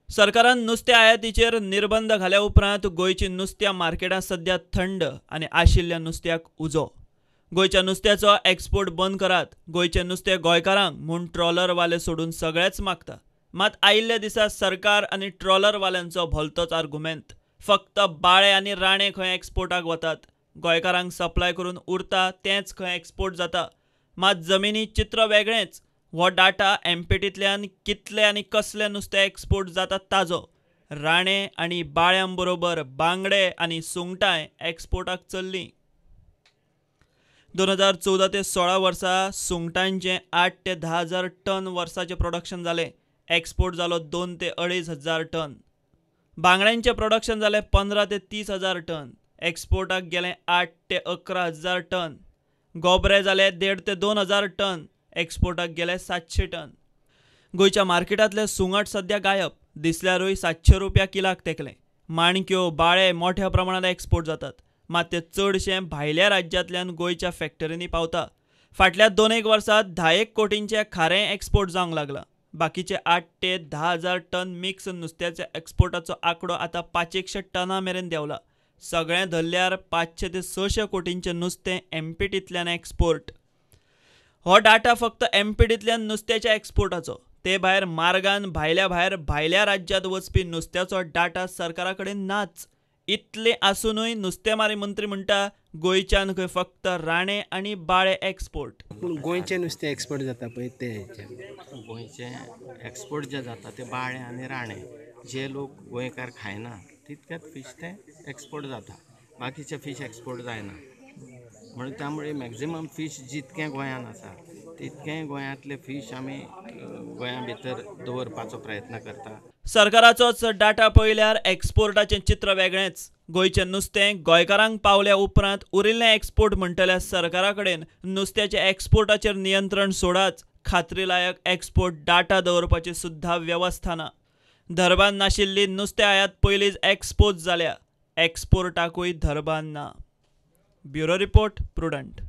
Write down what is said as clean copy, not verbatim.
सरकारान नुस्तें आयातीचेर निर्बंध घाल्या उपरांत गोंयची नुस्त्या मार्केटां सध्या थंड आनी आशिल्ल्या नुस्त्याक उजो. गोंयच्या नुस्त्याचो एक्सपोर्ट बंद करात, गोंयचें नुस्तें गोंयकारांक म्हूण ट्रॉलरवाले सोडून सगळेच मागता. मात आयिल्ल्या दिसा सरकार आनी ट्रॉलरवाल्यांचो भलतोच आर्गुमेंत. फक्त बाळे आनी राणे खंय एक्सपोर्टाक वतात, गोंयकारांक सप्लाय करून उरता तेंच खंय एक्सपोर्ट जाता. मात जमिनी चित्र वेगळेंच. हो डाटा एमपीटींतल्यान कितले आनी कसले नुस्तें एक्सपोर्ट जाता ताजो. राणे आनी बाळ्यां बरोबर बांगडे आनी सुंगटांय एक्सपोर्टाक चल्लीं. 2014 ते 16 वर्सा सुंगटांचें 8 ते 10 हजार टन वर्साचें प्रोडक्शन जालें. एक्सपोर्ट जालो 2 ते 2.5 हजार टन. बांगड्यांचें प्रोडक्शन जालें 15 ते 30 हजार टन. एक्सपोर्टाक गेलें 8 ते 11 हजार टन. गोबरे जाले 1.5 ते 2 हजार टन. एक्सपोर्टाक गेले 700 टन. गोंयच्या मार्केटांतलें सुंगट सध्या गायब. दिसल्यारूय 700 रुपया किलाक तेकलें. माणक्यो, बाळे मोठ्या प्रमाणांत एक्सपोर्ट जातात, मात ते चडशें भायल्या राज्यांतल्यान गोंयच्या फॅक्टरींनी पावता. फाटल्या 2-1 वर्सांत 10 कोटींचें खारें एक्सपोर्ट जावंक लागलां. बाकीचे 8 ते 10 हजार टन मिक्स नुस्त्याच्या एक्सपोर्टाचो आंकडो आतां 500 टनां मेरेन देंवला. सगळें धरल्यार 500 ते 600 कोटींचें नुस्तें एमपीटींतल्यान एक्सपोर्ट. हो डाटा फक्त एमपीटींतल्यान नुस्त्याच्या एक्सपोर्टाचो. ते भायर मार्गान भायल्या भायर भायल्या राज्यांत वचपी नुस्त्याचो डाटा सरकारा कडेन नाच. इतलें आसुनूय नुस्तेमारी मंत्री म्हणटा गोंयच्यान खंय फक्त राणे आनी बाळे एक्सपोर्ट. पूण गोंयचें नुस्तें एक्सपोर्ट जाता पळय तें गोंयचें एक्सपोर्ट जे जाता ते बाळे आनी राणे जे लोक गोंयकार खायना तितकेच फीश ते एक्सपोर्ट जाता, बाकीचे फीश एक्सपोर्ट जायना. म्हणून त्यामुळे मॅक्झिमम फीश जितकें गोंयांत आसा तितकें गोंयांतले फीश आमी गोंया भितर दवरपाचो प्रयत्न करता. सरकाराचोच डाटा पळयल्यार एक्सपोर्टाचें चित्र वेगळेंच. गोंयचें नुस्तें गोंयकारांक पावल्या उपरांत उरिल्लें एक्सपोर्ट म्हणटल्या सरकारा कडेन नुस्त्याच्या एक्सपोर्टाचेर नियंत्रण सोडाच, खात्रीलायक एक्सपोर्ट डाटा दवरपाची सुद्धा वेवस्था ना. धरबान नाशिल्ली नुस्तें आयात पयलींच एक्सपोज जाल्या, एक्सपोर्टाकूय धरबान ना. Bureau report, Prudent.